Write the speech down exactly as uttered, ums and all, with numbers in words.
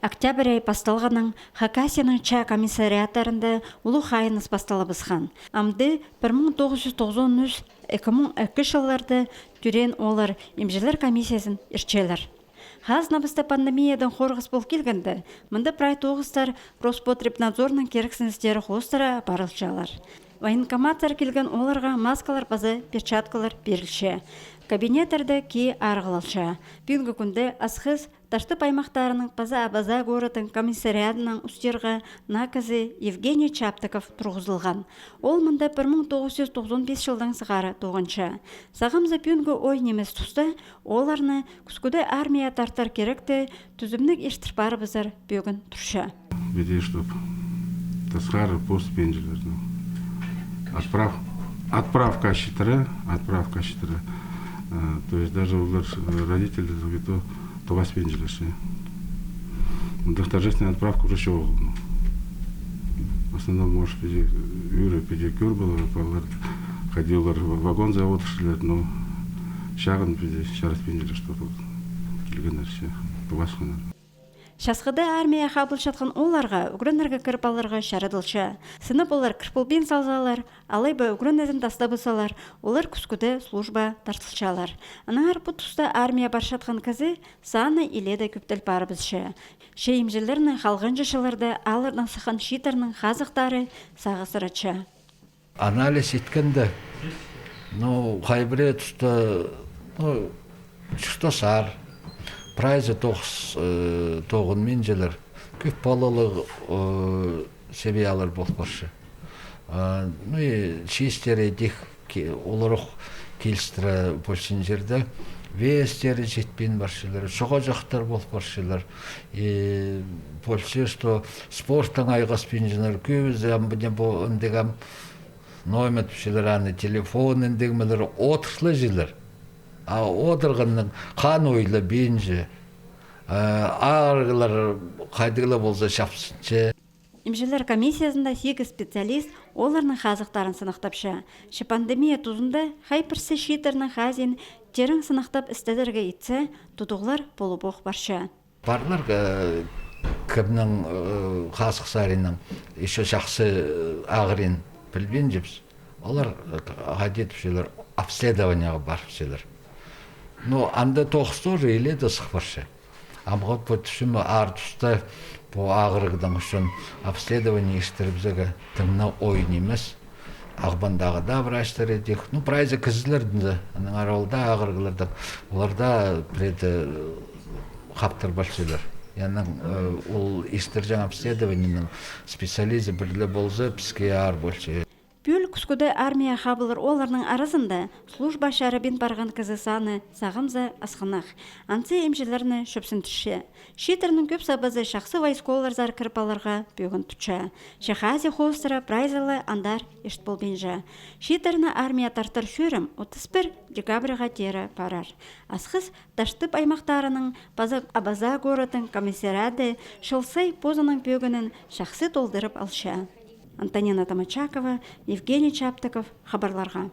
Октябрь ай пасталғаннаң Хакасияның чаа комиссариаттарында улуғ хайыныс пасталыбысхан. Амды пір муң тоғыс чӱс тоғызон ӱс, ікі муң ікі чылларда тӧреен ооллар имҷілер комиссиязын иртчелер. Хазнабыста пандемиядаң хорғыс пол килгенде, мында прай тоғыстар Роспотребнадзорның кирексіністері хоостыра апарылчалар. Военкоматтар килген оолларға маскалар паза перчаткалар пирілче. Кабинеттерде кии арығлалча. Пӱӱнгі кӱнде Асхыс, Таштып аймахтарының паза Абаза городтың комиссариадынаң устирға наа кізі Евгений Чаптыков турғызылған. Ол мында пір муң тоғыс чӱс тоғызон пис чылдаң сығара тоғынча. Сағам за пӱӱнгі ой нимес туста, оларны кӱскӱде армияа тартар киректі тӱзімніг иртір парыбызар пӧгін турча. Піди, чтоб тасхары пос пинчелер, ну, отправ-, отправка читіре, отправка читіре. Э, то есть даже олар, э, родительдерге то, то пас пинчелер, че. Мындағ торжественная отправка уже чоғыл, ну. В основном, может, піди, ӱре піди кӧр полар, палалар, хайди олар вагонзар одырчалар, но чағын піди чарат пинчелер, чтоб килгеннер, че, то пасханнар. Часхыда армияа хабылчатхан оолларға ӱгренерге кіріп аларға чарадылча. Сынап олар кір полбин салзалар, алай ба ӱгренізін тастабысалар, олар кӱскӱде службаа тартылчалар. Аннаңар пу туста армияа парчатхан кізі саны илееде кӧптел парыбысча. Че имҷілерні халғанҷы чылларда ааллардаң сыххан чииттернің хазыхтары сағысыратча. Анализ иткенде, ну, хай пірее туста, ну, чуртасчалар, прайзы тоғыс, э, тоғынминчалар, кӧп палалығ, э, семьялар пол парча. А, ну, и чиистері идӧк ки-, олар ох килістіре полчатхан чирде, вестері читпин парчалар, чоғаҷахтар пол парчалар. И полча, что спортнаң айғаспинчалар, кӧбізі ам піди пу ындағ ам номер тіпчелер, аны телефон індегмелер одырчалар. А одырғаннаң хан ойлабинча, а, ағырығлар хайдағ ла полза чапсынча. Имҷілер комиссиязында сигіс специалист оларның хазыхтарын сынахтапча. Че пандемия тузында хай пірсі чииттернің хазиин тирең сынахтап істедерге итсе, тудығлар полыбох парча. Парлар, э, кемнің, э, хазых саринаң ещё чахсы, э, ағырин пілбинчебіс. Олар, э, хайди тіпчелер, обследованиеға парыбысчалар. Ну, анда тоғыс тоже илееде сых парча. Амғы пу тіпчем, аар туста пу ағырығдаң ӱчӱн обследование иртірібізерге тың на ойын нимес. Ағбандағы даа врачтар идӧк. Ну, прайзы кізілердең дее, аннаңар ол даа ағырығлардаң, олар даа пірее, э, хаптыр полчалар. Анаң, э, ол иртірҷең обследованиенің специализі пір ле полза, піске аар полча. Пӱӱл кӱскӱде армияа хабылар оолларның аразында службаа чарабин парған кізі саны сағам за асхынах. Анзы имҷілерні чӧпсіндірче. Чииттернің кӧп сабазы чахсы войсколарзар кіріп аларға пӧгін тутча. Че хазии хоостыра прайзы ла андар ирт полбинча. Чииттерні армияа тартар чӧрім отыс пір декабрьға теере парар. Асхыс, Таштып аймахтарының паза Абаза городтың комиссариады чыл сай позының пӧгінін чахсы толдырып алча. Антонина Томачакова, Евгений Чаптыков, хабарларға.